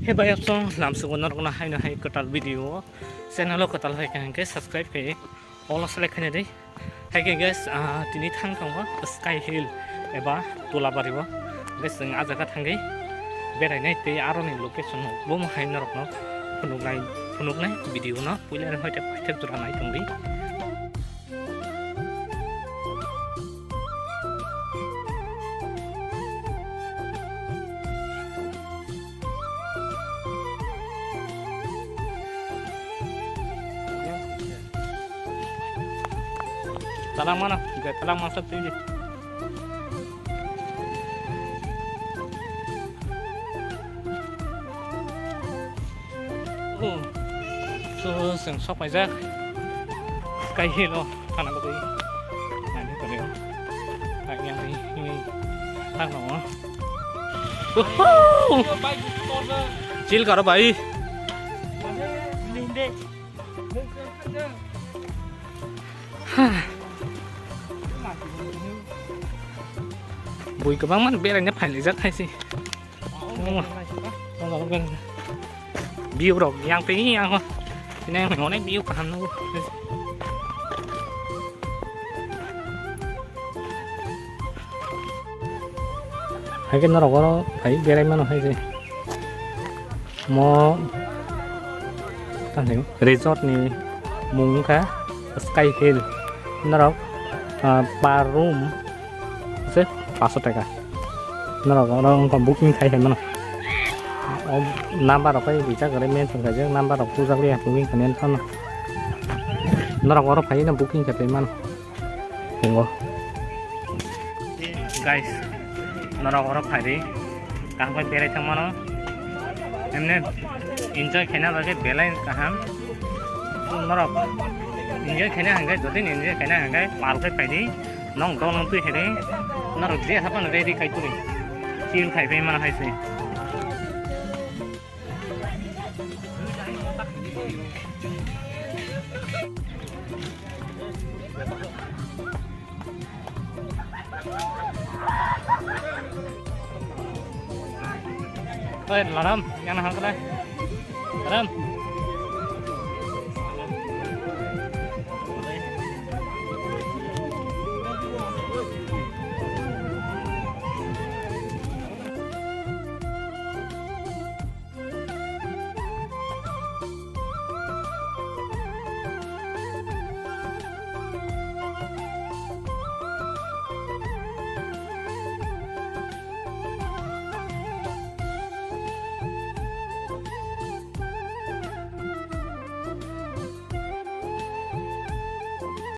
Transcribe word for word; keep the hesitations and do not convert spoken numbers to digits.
He bai, absong lamsugo norokno haino hai kwtal video o channel o kwtal hai khe hwnkhe subscribe khe all select khaina di. Hai khe guys, ah, tini thang tongo Sky Hill eba Tulabari o. Guys, chwng ah jaga thangwi berainai tei aroni location no bo hai norokno phunuknai, phunuknai video no puila ni hoite paithak jora nai tongdi. Talang mana? Talang masa tui. Oh, so, chwng sok paijak. Sky Hill o thana bagwi. Nani tongwi. Ang yang ri, ri. Thang nongo. Woohoo! Chill karo bhai. Ha. Bui kwbangma beraina phailaijak hai se. View rok yang twi yang ho. Tini ang onek view kaham nukgo. Hai khe norok oro phai berai mano hai se. Mo tang thai resort ni mung wngkha Sky Hill. Norok, ah, per room se paso taka. Norok oro wngkha booking khai khai mano. O number rok khai rijak, ore mention khaijak, number rok tubujak liya booking khainai phano. Norok oro phai no booking khai mano. Tongo. Guys, norok oro phai di. Kaham khe berai thang mano. Emne enjoy khaina bagwi belai kaham. Norok enjoy khaina hwnkhe, jodi enjoy khaina hwnkhe, pal khe phai di. Nong dol wng twi khe di. Norok je hapan ready khai twi. Chill khai phai mano hai se. Oi, laram, yang nahal kena. Laram.